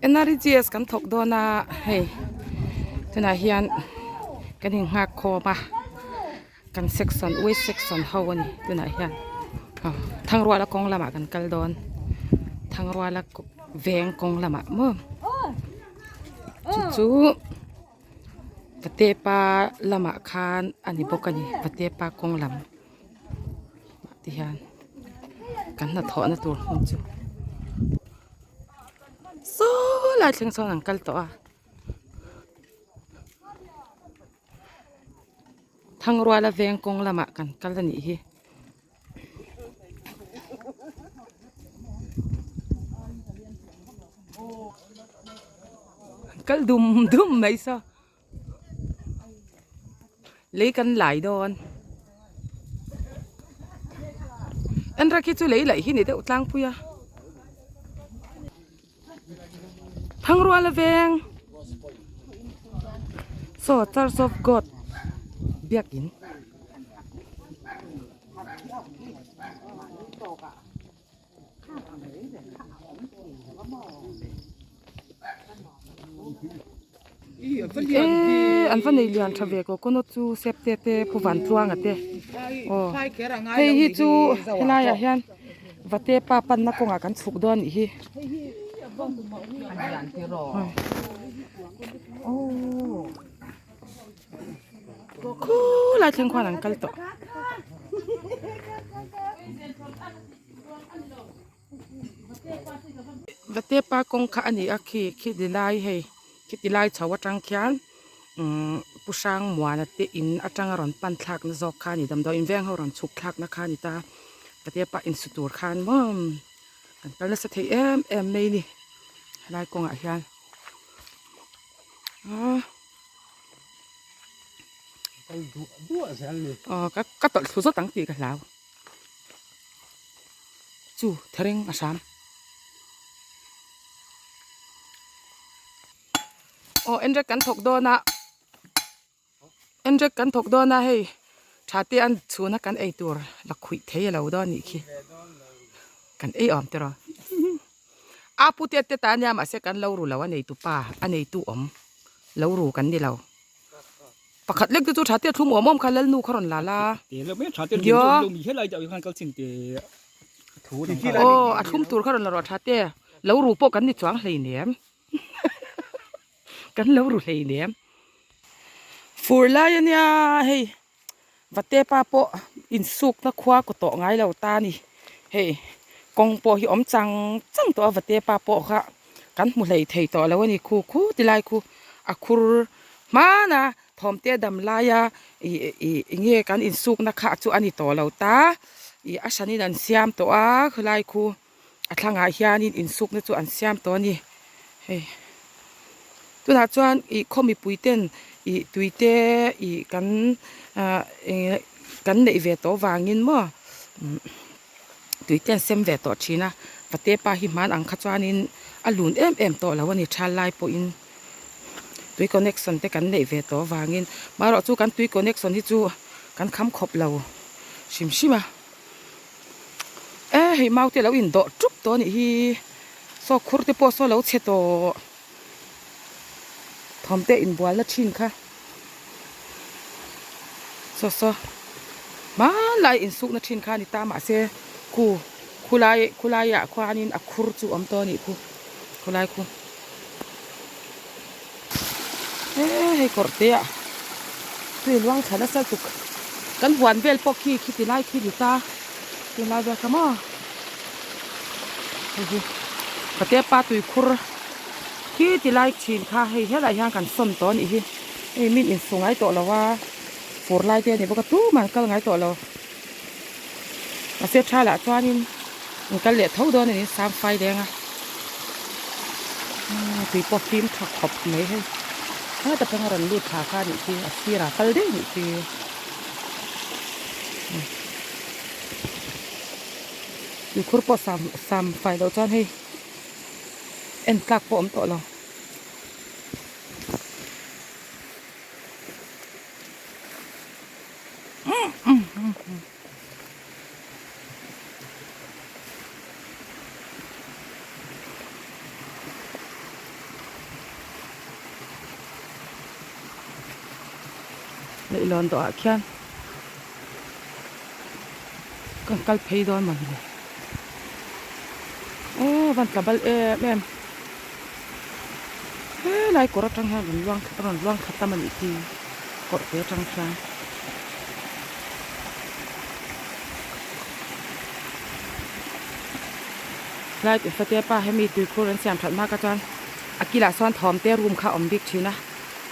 NREGS kan thawk dawn a hei tunah hian kan inghak khawm a kan section y section ho a ni tunah hian aw Thangruala kawng lamah kan kal dawn Thangruala veng kawng lamah maw chu chu Vatepa lamah khan a ni bawk a ni Vatepa kawng lam. Ti hian kan hnathawhna tur hmun chu saw lai thleng sawn an kal tawh a Thangruala veng kawng lamah kan kal a nih hi. Kal dum dum mai saw. Lei kan lai dawn. Enra khi chu lei laih hi ni deuh tlangpui a. Thangrual a veng. Saw Church of God biakin. Eee an va nei lian tha ve coconut chu sep te te pu van tluanga te aw hei hi chu helai ah hian vate pa panna kawngah kan chhuk dawn anih hi khulai thleng khuan an kal tawh. Vatepa kawng kha a ni a khi khi ti lai hei khi ti lai chho atang khian umm pu Hrangmuana te in atanga rawn pan thlak na zawk kha a ni damdawi in veng ho rawn chhuk thlak na kha a ni ta Vatepa insu tur khan maw kan kal nasa thei em em mai a ni helai kawngah hian aaa. Aw ka ka tawlh thlu zawt ang tih ka hlau. Chu thereng a hram. Aw enrek kan thawk dawn a enrek kan thawk dawn a hei tha te an chhun a kan ei tur la khuih thei a lo dawn a nih khi kan ei awm tiraw a pu te te ta ania mahse kan lo ru lo a neitu pa a neitu awm lo ru kan ni lo. Pakhat lek te chu tha te a thlum awm awm kha lalnu kha rawn la la. Aw a thlum tur kha rawn la rawh tha te lo ru pawh kan ni chuang hleinem kan lo ru hleinem fur lai ania hei Vatepa pawh insukna khua kaw tawh ngai lo ta a ni hei kawng pawh hi awm chang chang tawh a Vatepa pawh kha kan hmu hlei thei tawh lo a ni khu khu ti lai khu a khur hmana thawmte dam laia ih ih eng nge kan insukna kha chu a ni tawh lo ta ih a hranin an siam tawh a khawlai khu a thlangah hianin insukna chu an siam tawh a ni hei tunah chuan ih khaw mipui ten ih tui te ih kan ah eng kan neih ve tawh vangin maw tui te an sem ve tawh thin a pate pa hi hman ang kha chuanin a lun em em tawh lo a ni thal lai pawhin tui connection te kan neih ve tawh vangin marawh chu kan tui connection hi chu kan kham khawp lo hrim hrim a. E hei mau te lo in dawh tup tawh anih hi saw khur te pawh saw lo chhe tawh thawm te inbual na thin kha saw saw hmanlai insuk na thin kha a ni ta mahse khu khulai khulai ah khuanin a khur chu a awm tawh anih khu khulai khu e hei kawrh te ah tui luang thla nasa tuk kan huan vel pawh khi khi ti lai khi ni ta ti lai vel kha maw hei hi pate pa tui khur khi ti lai thin kha hei helai hian kan sawn tawh a nih hi hei min insu ngai tawh lo a fur lai te a ni bawk a tumah an kal ngai tawh lo mahse tha lah chuanin an kal leh tho dawn a ni sam fai leng a tui pawh fim tha khawp mai hei heta pawh a rawn lut thla kha a nih khi a sirah kal daih a nih khi tuikhur pawh sam sam fai loh chuan hei en tlak pawh a awm tawh lo. Leihlawn dawh ah khian kan kal phei dawn mawni le aw van tla bal em em helai kawr atang hian rawn luang a rawn luang thla tam a nih khi kawr te atang khian. Light infate pa hemi tuikhur an siam that hma kha chuan a kilah sawn thawm te room kha a awm bik thin a.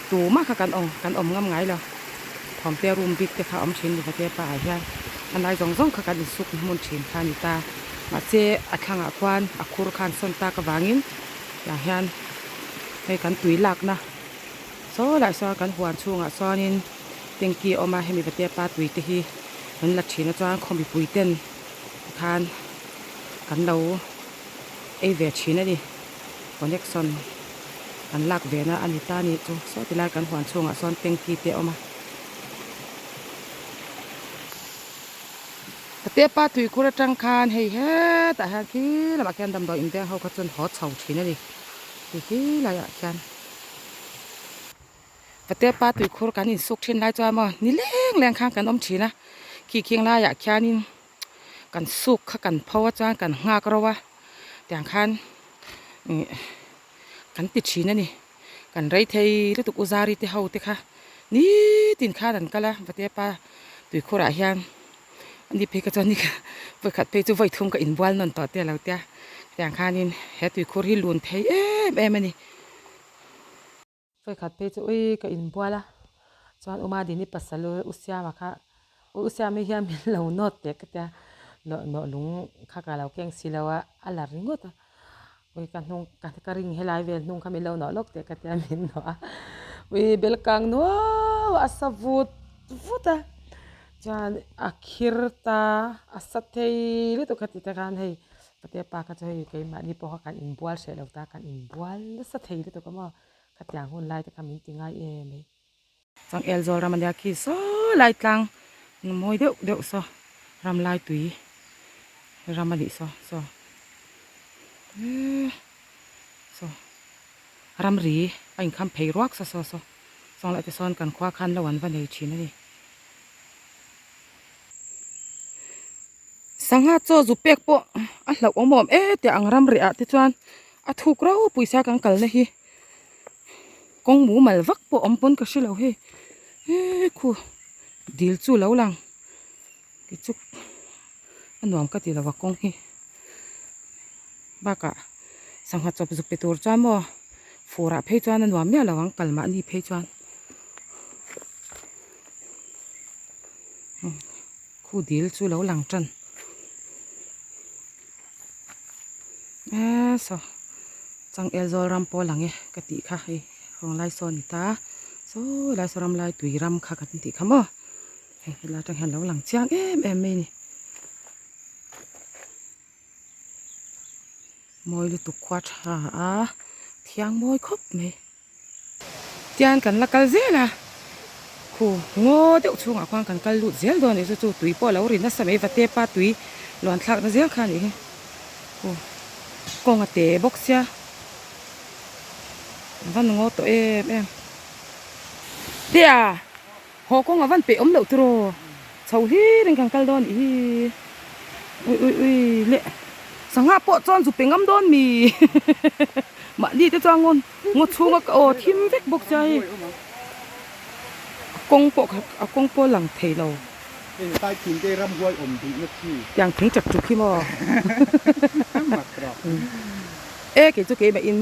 Tumah kha kan awm kan awm ngam ngai lo. Thawmte room bik te kha a awm thin ni vate pa ah hian a lai zawng zawng kha kan insuk hmun thin kha a ni ta. Mahse a thlangah khuan a khur khan sawn tak avangin tiang hian hei kan tui lakna saw lai sawn kan huan chhungah sawnin tanky a awm a hemi vate pa tui te hi kan la thin a chuan khaw mipui ten tikhan kan lo ei ve thin a ni. Connection kan lak ve na a ni ta ni chu saw ti lai kan huan chhungah sawn tanky te a awm a. Ka pa tuikhur atang khan hei hetah hian khi lamah khian damdawi in veng ho kha chuan haw chho thin a ni ti khi laiah khian. Ka pa tuikhur kan insuk thin lai chuan maw ni leng leng khan kan awm thin a khi khing laiah khianin kan suk kha kan pho a chuan kan nghak ro a tiang khan ih kan ti thin a ni kan rei thei lutuk u zari te ho te kha nitin khan an kal a vatepa tuikhur ah hian ani phei kha chuan ni vawikhat phei chu vawi thum ka inbual nawn tawh te a lo tia tiang khanin he tuikhur hi lun thei em em a ni. Vawikhat phei chu ui ka inbual a, chuan Uma Dini pasal U Siama kha, U Siami hian min lo nawt teh ka tia, nawh nawh lung kha ka lo keng si lo a, a la ringawt a, ui ka hnung ka ring helai vel hnung kha min lo nawh lawk teh ka tia min nawh a, ui bel kang nuau a sa vut vut a, chuan a khir ta a sa thei lutuk a ti te khan hei Patea pa kha chu hei keimahni pawh kha kan inbual hreh lo ta, kan inbual nasa thei lutuk a maw, khatiang hun lai te kha min ti ngai em mai. Changel zawl ram ania khi saw lai tlang mawi deuh deuh saw ram lai tui ram a nih saw saw eee saw ramri a inkham phei ruak saw saw saw chuang lah te sawn kan khua khan lo an va nei thin a ni. Sangha chaw zu pek pawh a hlauh awm awm e tih ang ram reh ah te chuan a thuk ropui sia kan kalna hi kawng mumal vak pawh awm pawn ka hre lo hei eee khu dil chu lo lang tichu a nuam ka ti lo a kawng hi bakah sangha chawp zu pe tur chuan maw fur ah phei chuan a nuam miah lo ang kal mahni phei chuan. Khu dil chu lo lang tan eee saw changel zawl ram pawh a lang e ka tih kha hei rawn lai sawn a ni ta saw lai saw ram lai tui ram kha kan tih kha maw hei helai atang hian a lo lang chiang em em mai a ni mawi lutuk khua tha a thiang mawi khawp mai. Tian kan la kal zel a, khu ngaw deuh chhungah khuan kan kal lut zel dawn a nih chu, chu tui pawh a lo ri nasa mai va tepa tui luan thlak na zel kha a nih hi, khu kawng a te bawk sia a van ngaw tawh em em. Tia haw kawng a van peih awm loh tiraw chho hlir in kan kal dawn a nih hi ui ui ui leh sangha pawh chuan zu pe ngam dawn mi mahni te chuan ngawn. Ngaw chhunga ka aw thim vek bawk sia hei a kawng pawh kha a kawng pawh a lang thei lo. Hei tlai thin te ramhuai awm duhna chi. Tiang thing chak chuk hi maw. E kei chu keimah in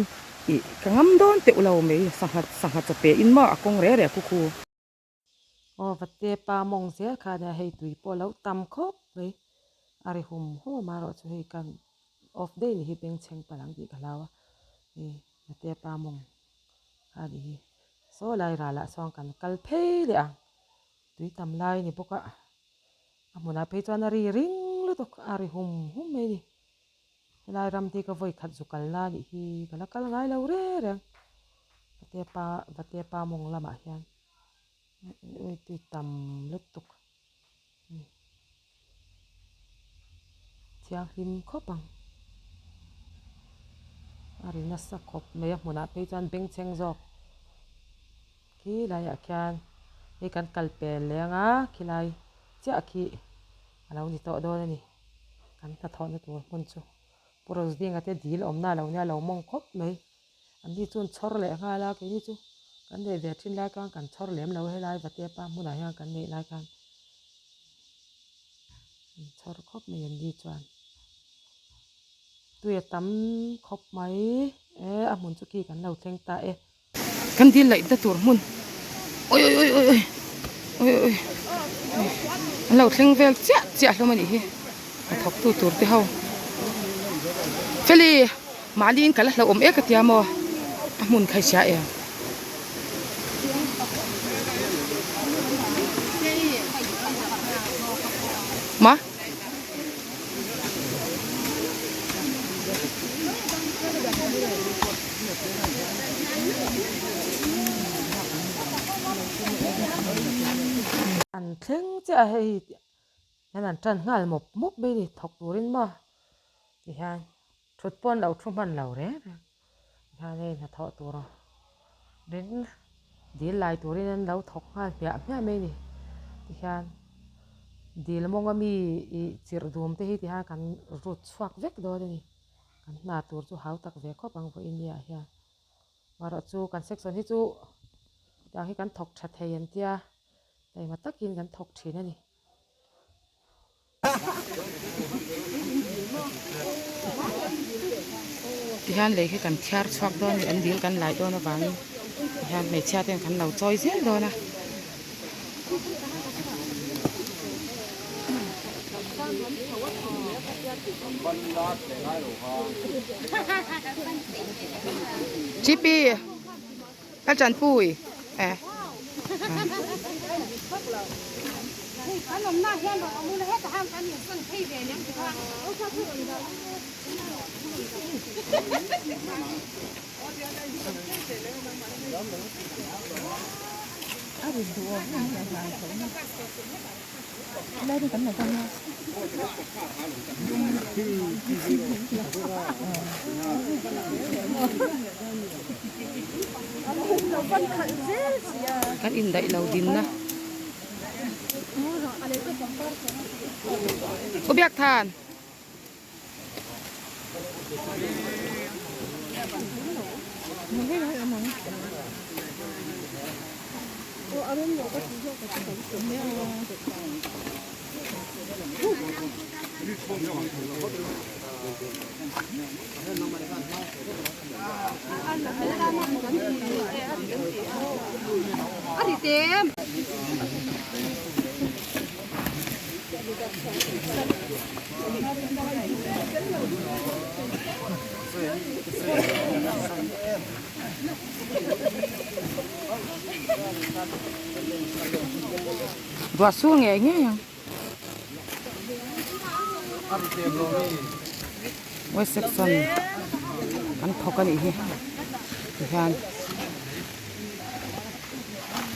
ih ka ngam dawn teuh lo mai sangha sangha chaw pe in maw a kawng reh reh khu khu. Aw vate pa mawng zel kha ania hei tui pawh lo tam khawp mai a ri hum hum a marawh chu hei kan off daih ni hi bengchheng palh ang tih ka hlau a hei vate pa mawng kha a nih hi saw lai ralah sawn kan kal phei leh ang tui tam lai a ni bawk a a hmunah phei chuan a ri ring lutuk a ri hum hum mai a ni helai ram te hi ka vawi khat zu kal na a nih hi ka la kal ngai lo reng reng vate pa vate pa mawng lamah hian. Ui tui tam lutuk thianghlim khawp ang a ri nasa khawp mai a hmunah phei chuan bengchheng zawk khi laiah khian. Hei kan kal pel leh anga khilai chiah khi a lo ni tawh dawn a ni. Kan hnathawhna tur hmun chu Pu Rozdinga te dil awmna a lo nia a lo mawng khawp mai. An ni chu an chhawr leh nghal a, keini chu kan neih ve thin lai khan kan chhawr lem lo helai Vatepa hmunah hian kan neih lai khan an chhawr khawp mai an ni chuan. Tui a tam khawp mai e a hmun chu khi kan lo thleng ta e. Kan dil laih na tur hmun oi oi oi oi oi oi oi an lo thleng vel chiah chiah hlawm a nih hi a thawk tu tur te ho Feli mahni in ka la hlauhawm ek a tia maw a hmun kha i hria em. Ma. An thleng chiah a hei hian an tan nghal mawp mawp mai a ni thawk turin maw tihian thut pawh an lo thu hman lo reng reng tihian hei hnathawh tur rin dil lai turin an lo thawk nghal hmiah hmiah mai a ni tihian dil mawng ami ih chirh dum te hi tihian kan rut chhuak vek dawn a ni. Kan hna tur chu hau tak ve khawp ang vawiin ni ah hian. Marawh chu kan section hi chu tiang hi kan thawk tha thei an tia taima takin kan thawk thin a ni. Tihian lei hi kan thiar chhuak dawn a ni an dil kan lai dawn avangin tihian hmeichhia ten kan lo chawi zel dawn a. Chipi a chanpui e. Kan indaih lo dinna U Biakthan. Ruah sur ngei ngei ang. West section an thawk a nih hi tihian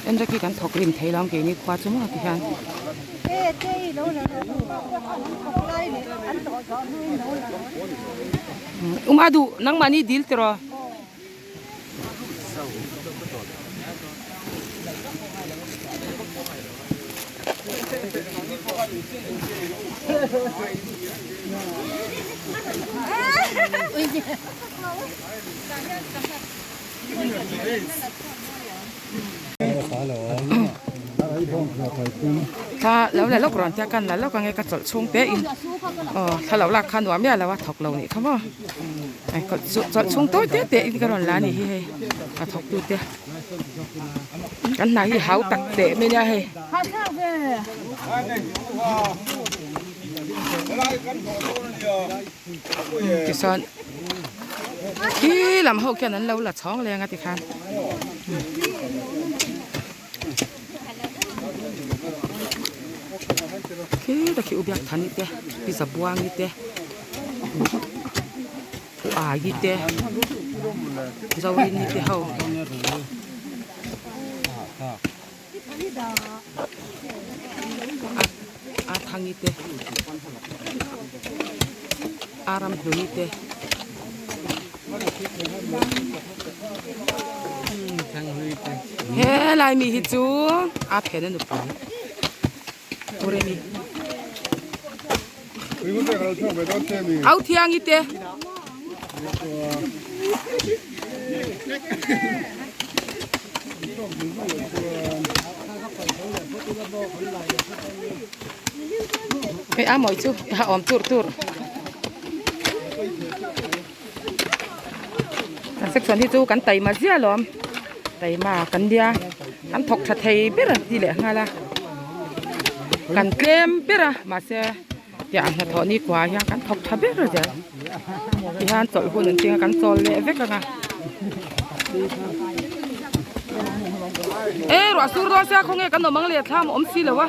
Enrique kan thawk rim thei lo ang keini khua chu maw tihian. Um a duh nangmahni dil tiraw. Thla lo la lawk rawn tia kan la lawk ange ka chawlh chhung te in aw thla lo lak kha nuam miah lo a thawk lo nih kha maw hei chawlh chhung tawi te te in ka rawn la a nih hi hei a thawk tu te kan hna hi hau tak teh mai nia hei. Tichuan khi lam ho khian an lo la chhawng leng a tikhan. Khi ta khi u biak thani te pi zabuangi te u ai te zorini te ho. A thangi te a ram hlui te Helai mi hi chu a phen a nupui Uremi Au thiangi te. Hei a mawi chu a awm tur tur. Kan section hi chu kan taima zia lawm taima kan nia an thawk tha thei ber an ti leh nghal a kan tlem ber a mahse tiah hnathawh ni kua hian kan thawk tha ber zel tihian chawlh hun an tinga kan chawl leh vek ang a e ruah sur dawn sia khawnge kan awm ang leh thlam a awm si lo a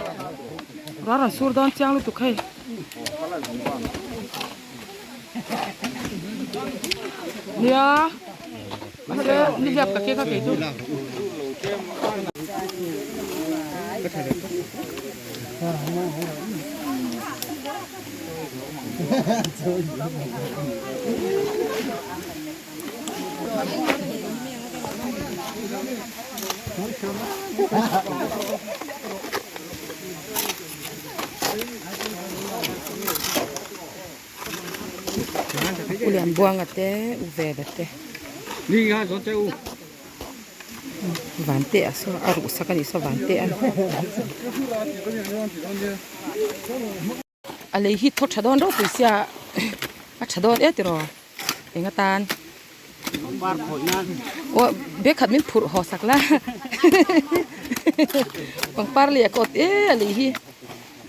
ruah rawn sur dawn chiang lutuk hei. Nia mahse nihliap ka ke kha kei chu. U lian buanga te u vela te van te a saw a ruh sak a nih saw van te a ni a lei hi thaw tha dawn ropui sia a tha dawn e tiraw eng atan aw bag khat min phurh haw sak la pangpar leh a kawt e a lei hi.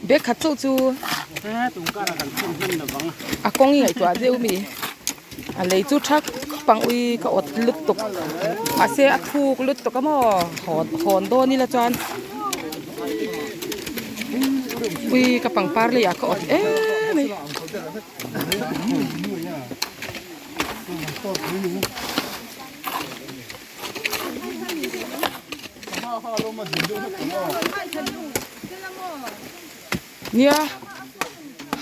Bag khat chauh chu a kawng i ngaihtuah deuh mi a lei chu thak pang ui ka awt lutuk mahse a thuk lutuk a maw hawn hawn dawn ila chuan ui ka pangpar leiah ka awt em mai. Nia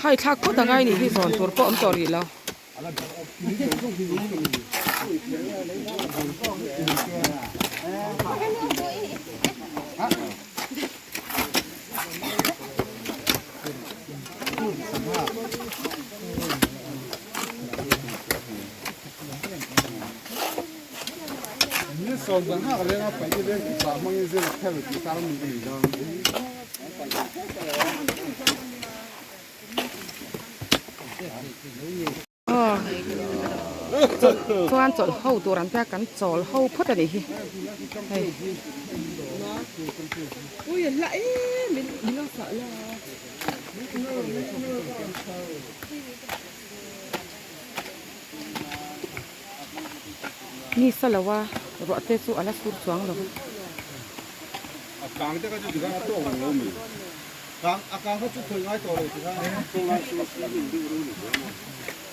hai thlak phawt angai nih hi zawn tur pawh awm tawh rih lo. Chuan chawlh ho tur an tia kan chawl ho phawt a nih hi hei. Ni sa lo a ruah te chu a la sur chuang lo.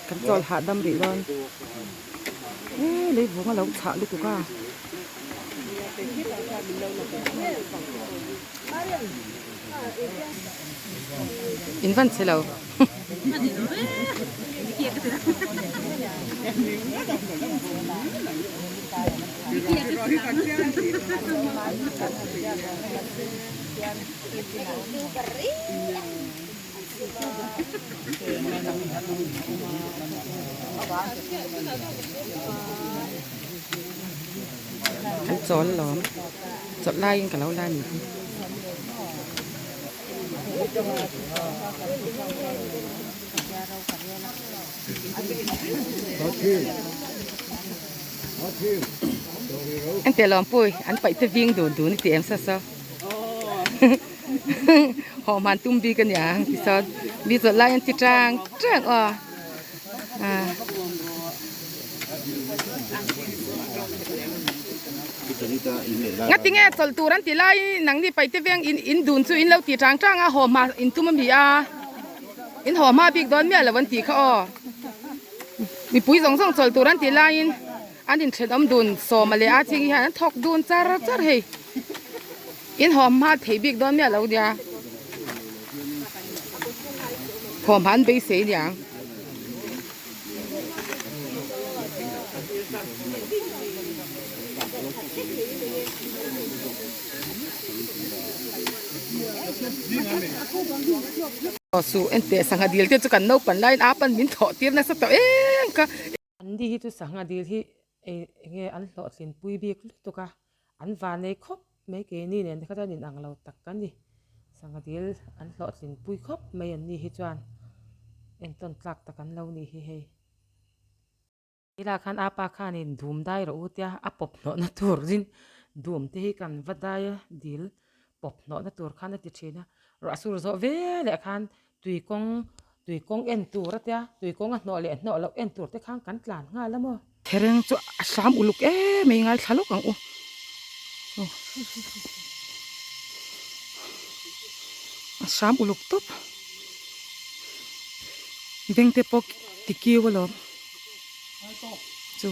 Kan chawl hahdam rih dawn e leivung a lo chhah lutuk a. In van che lo. An chawl lawm chawlh laiin ka lo la ni hi. Engte lawmpui an paih te ving dun dun i ti em sa saw haw hman tum bik a niang ti sawn mi chawlh lai an ti tang tang aw ah. Ngatinge chawlh tur an ti lai nangni paihte veng in in dun chu in lo ti tang tang a haw hma in tum a mi a in haw hma bik dawn miah lo an tih kha aw mipui zawng zawng chawlh tur an ti laiin an inthenawm dun sawma leh a ching hian an thawk dun char char hei in haw hma thei bik dawn miah lo nia haw hma an beisei aniang. Aw su enteh sangha dil te chu kan naupan laiin a pan min thawh tir nasa tawh em kha. An ni hi chu sangha dil hi eng nge an hlawhtlin pui bik lutuk a, an vanei khawp mai keini nen te kha chuan inang lo tak a ni. Sangha dil an hlawhtlin pui khawp mai an ni hi chuan entawn tlak tak an lo nih hi hei. Ila khan apa khanin dum dai rawh u tia a pawp hnawhna turin dum te hi kan va dai a dil pawp hnawhna tur khan a ti thin a ruah sur zawh ve leh khan tui kawng tui kawng en tur a tia tui kawng a hnawh leh hnawh loh en tur te khan kan tlan nghal a maw. Thereng chu a hram uluk em mai ngaithla lawk ang u a hram uluk tawp beng te pawh ti kiu alawm chu.